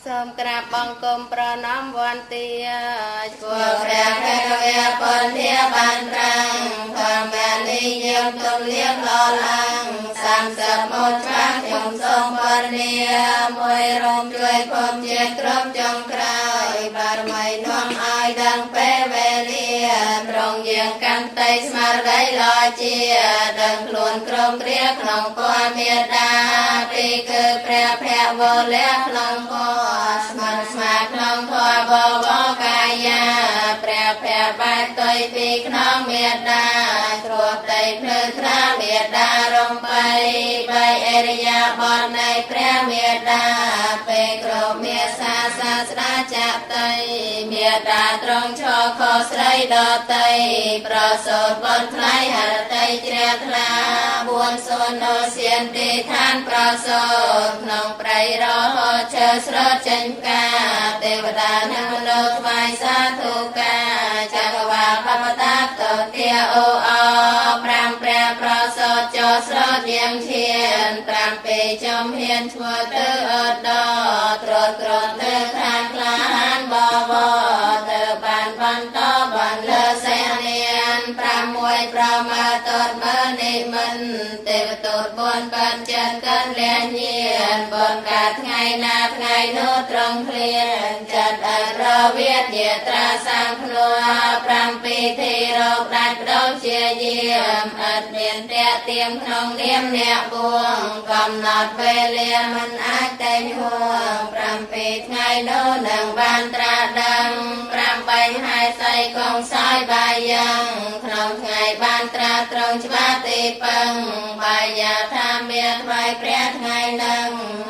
សូមក្រាបបង្គំប្រណម្យវន្តា ពព្រះភគវៈពន្ធាបានត្រាំងធម្មនិយមទំនៀមល្អឡើង31ច្បាស់ខ្ញុំសូមបរនីមួយរំជួយភពជាតិគ្រប់ចុងក្រោយបារមីនាំឲ្យដឹងពេលវេលាត្រង់យាងកាន់តីស្មារតីល្អជាដឹងខ្លួនក្រុមគ្រាក្នុងពណ៌មេដាពីរគឺព្រះភវលៈក្នុងពណ៌ស្មានស្មាក្នុងធម៌បវរកាយាព្រះភៈបែកតុយពីក្នុងមេដាត្រួតតីភ្លឺថ្លាមេដារំបីបីអរិយាបថនៃព្រះមេដាពេលក្រមេសាសាស្តាចតីមេដាត្រង់ឈរខស្រីដតីប្រសូតបុត្រថ្លៃហរតីជ្រះថ្លាបួនសូនោសៀនទីឋានប្រសូតក្នុងព្រៃរហូតឈើស្រត់ចេញផ្កាទេវតានិងមនុស្សថ្វាយសាធុការចក្រវាលបបតាតទាអូអប្រាំព្រះប្រសូតចោស្រត់យាងឈានប្រាំពេលចំហ៊ានឈ្មោះទៅអត់ដត្រត់ក្រត់ទៅខាងក្លាហានបវរទៅបានបន្តបានលើសេនានប្រាំមួយប្រមាទតមើនិមិនទេវទូតបនបានចិត្តកិនលះញានបនកាថ្ងៃណាថ្ងៃនោះត្រង់ឃ្លានចាត់អរវិទ្យាត្រាសាងភ្នួប្រាំពីធីរោគដាច់បដជាយាមឥតមានតេទៀមក្នុងនាមអ្នកបួងកំណត់វេលាមិនអាចតែងហួងប្រាំពីថ្ងៃនោះនឹងបានត្រាដឹងប្រាំបីហើយសីកងសាយបាយយ៉ាងក្នុងថ្ងៃបានត្រាត្រង់ច្បាស់ទីពឹងបាយថាមានថ្វាយព្រះថ្ងៃនឹង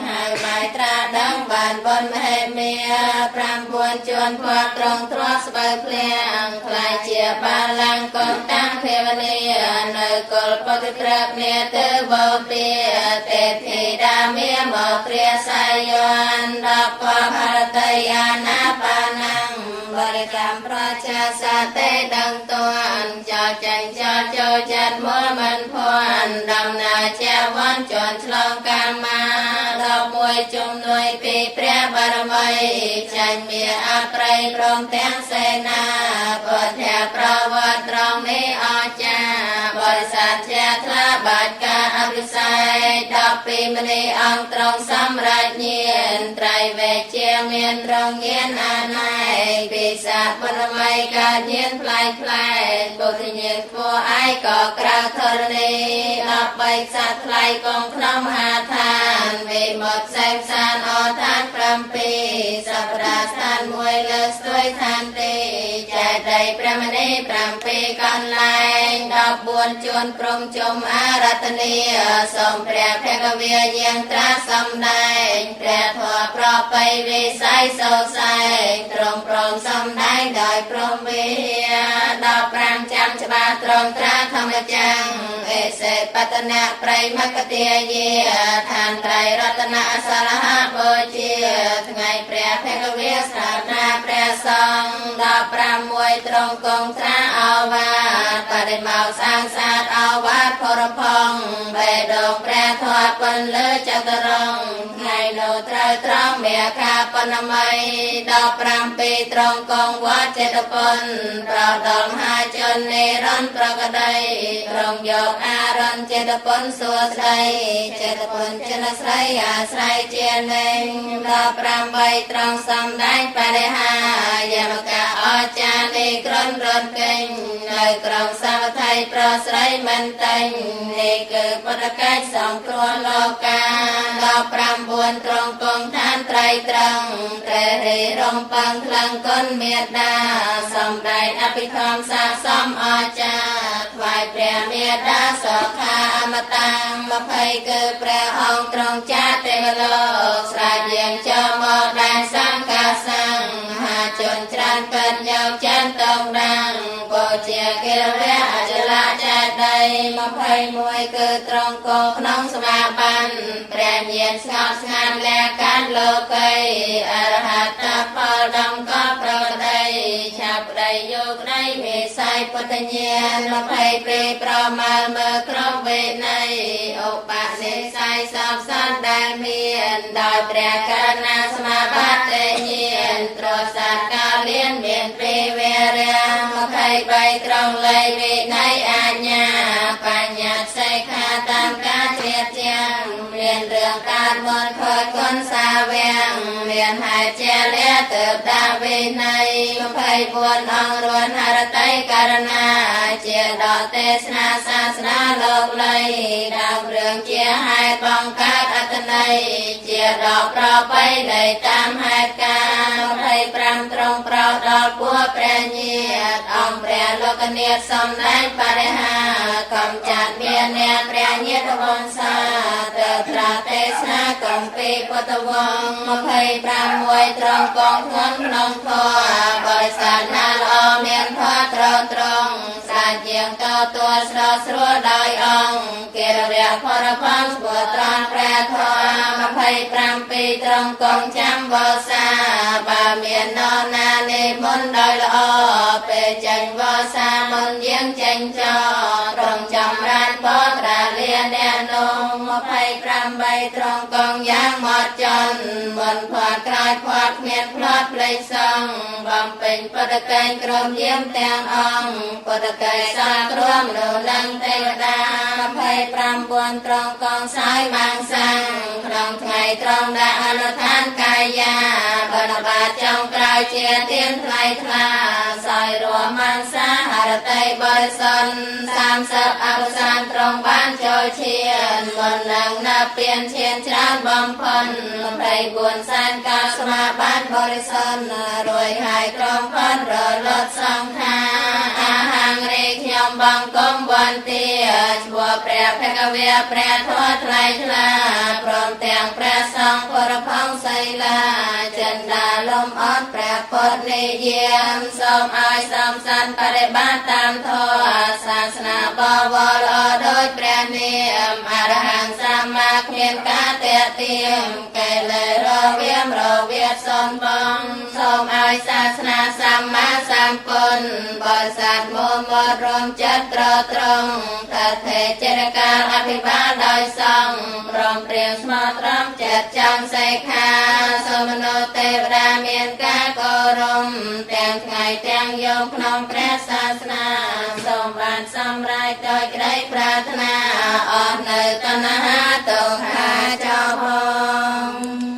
ហើយបាយត្រាដឹងបានបុណ្យមហិមា9ជួនភ័ព្វត្រង់ទ្រព្យស្បូវភ្លាំងខ្លាយជាបាឡាំងកុំតាំងភាវនានៅកុលបតិក្រឹកនេទៅបោពាទេធីតាមាមកគ្រាសាយនដល់កភរតីអាណាបាណាំងបរិកម្មប្រជាសតិដឹងតនចោចាញ់ចោចូលចិត្តមូលមិនភ័ណ្ឌដំណើរជាវ័នជន់ឆ្លងកាមា11ជំនួយពីព្រះបារមីចាញ់មាអប្រ័យព្រមទាំងសេនាពុទ្ធប្រវត្តិត្រង់នេះអស្ចារ្យបរិស័ទជាថ្លាបាច់ការអភិសេក12មនីអង្គត្រង់សម្រាប់ញាណត្រៃវេជាមានត្រង់ញាណអណែកពិសាបុណ្យម័យកើតញាណប្លែកប្លែកពុទ្ធញាណធ្វើឯកក៏ក្រៅធរណី13សត្វថ្លៃកងក្នុងមហាឋានវិមុតផ្សេងផ្សានអឋាន7សប្តាស្ថានមួយលើស្ទួយឋានទេចែកដីព្រះមនី7កន្លែង14ជួនព្រំជុំអារតនីសូមព្រះភគវាយាងត្រាសំដែងព្រះធម៌ប្របីវិស័យសោសែងត្រង់ព្រមសំដែងដោយព្រមវិហារ15ចាំច្បាស់ត្រង់ត្រាធម្មចាំងអេសេបតនៈប្រិមគទាយាឋានត្រៃរតនៈសរហបូជាថ្ងៃព្រះភគវាស្ថានាព្រះសង្ឃ16ត្រង់កងត្រាអវាទបរិមោស្អាងស្អាតអវាទផរផងបេដងព្រះធម៌ពន្លឺចតុរងថ្ងៃនោះត្រូវត្រង់មេខាបណ្ណម័យ17ត្រង់កងវត្តចេតពុនប្រដល់មហាជននិរន្តរ៍ប្រកដីត្រង់យកអារន្ទចេតពុនសួស្ដីចេតពុនចិនស្រីអាស្រ័យជានេង18ត្រង់សំដែងបរិហាយមកៈអចារ្យនេះក្រនរត់កេញនៅក្រុងសាវត្ថីប្រស្រីមិនតែងនេះគឺពុទ្ធកិច្ចសង្គ្រោះលោកា19ត្រង់កងឋានត្រៃត្រង់ព្រះរិរំពឹងថ្លឹងគុណមេដាសំដែងអភិធម្មសាសមអស្ចារ្យថ្វាយព្រះមេដាសុខាអមតាំង20គឺព្រះអង្គទ្រង់ចាទេវលោកស្រែកយាងចូលមកដែនសង្កាសង្ហាជនច្រើនកិនយកចិនតងដាំងបូជាកិរវៈអចលៈចេតី21គឺត្រង់កងក្នុងសមាបានព្រះញាណស្ងប់ស្ងាត់លះកាន់លោកីអរហត្តផលដំកប្រដីឆាប់ប្តីយកក្តីមេស័យពុទ្ធញាណ22ប្រមាលមើគ្រប់វេណីឧបនិស្ស័យសពសន្តានមានដោយព្រះករុណាសមាបត្តិ ខើគុណសាវំមានហេតុជាលះទៅដាក់វិន័យ24អង្គរួនហរតីករណាជាដកទេសនាសាសនាលោកលៃដើមរឿងជាហេតុបង្កើតអត្តន័យជាដកប្របីនៃតាមហេតុការ25ត្រង់ប្រោដល់ពួកព្រះញាតិអង្គព្រះលោកនាថសំដែងបរិហាកំចាត់មានអ្នកព្រះញាតិវង្សាទៅត្រាទេសនាកំពីពុទ្ធវង្ស25មួយត្រង់កងធ្ងន់ក្នុងធម៌បរិស័ទណាល្អមានធម៌ត្រង់ត្រង់សាជាងតទួស្រស្រួលដោយអង្គកិរវៈផរផងស្គាល់ត្រង់ព្រះធម៌25ពីត្រង់កងចាំវសាបើមាននរណានិមន្តដោយល្អពេលចេញវសាមុនយាងចេញចោត្រង់ចម្រើនពត្រាលាអ្នកនង28ត្រង់កងយ៉ាងមកចន់មុនផាត់ក្រោយផាត់គ្មានផ្លាត់ផ្លេចសងបំពេញបដកែងក្រុមយាមទាំងអង្គបដកែសាក្រុមមនុស្សនិងទេវតា29ត្រង់កងសាយបាងសាំងក្នុងថ្ងៃត្រង់ដាក់អនុដ្ឋានកាយាបណបាតចុងក្រោយជាទៀនថ្លៃថ្លាសាយរមង្សាហរតីបរិសុទ្ធ30អវសានត្រង់បានចូលឈានមុននឹងណាពៀនឈានច្រើនបំផុន24សែនកាស្មាបានបរិសុទ្ធរួយហើយត្រង់ផនរលត់សង្ខាអាហាងរេខ្ញុំបងគុំវន្ទាឈ្មោះព្រះភគវៈព្រះធម៌ថ្លៃថ្លាព្រមទាំងព្រះសង្ឃបរផងសីលាចិន្តាលំអត់ព្រះពុទ្ធនិយាមសូមឲ្យសំសានបរិបត្តិតាមធម៌សាសនាបវរល្អដោយព្រះនាមអរហង្គសម្មាគ្មានការតេទៀមកេលេរវាមរវាសនបងសូមឲ្យសាសនាសម្មាសម្ពុទ្ធបរិស័ទមុំមត់រមចិត្តត្រត្រង់តថេចរកាលអភិបាលដោយសង្ឃព្រមព្រៀងស្មោះត្រង់ចិត្តចង់សេខាសូមមនុស្សទេវតាមានការគោរពទាំងថ្ងៃទាំងយប់ក្នុងព្រះសាសនាសូមបានសម្រេចដោយក្តីប្រាថ្នាអស់នៅតណ្ហាទុក្ខាចោផង។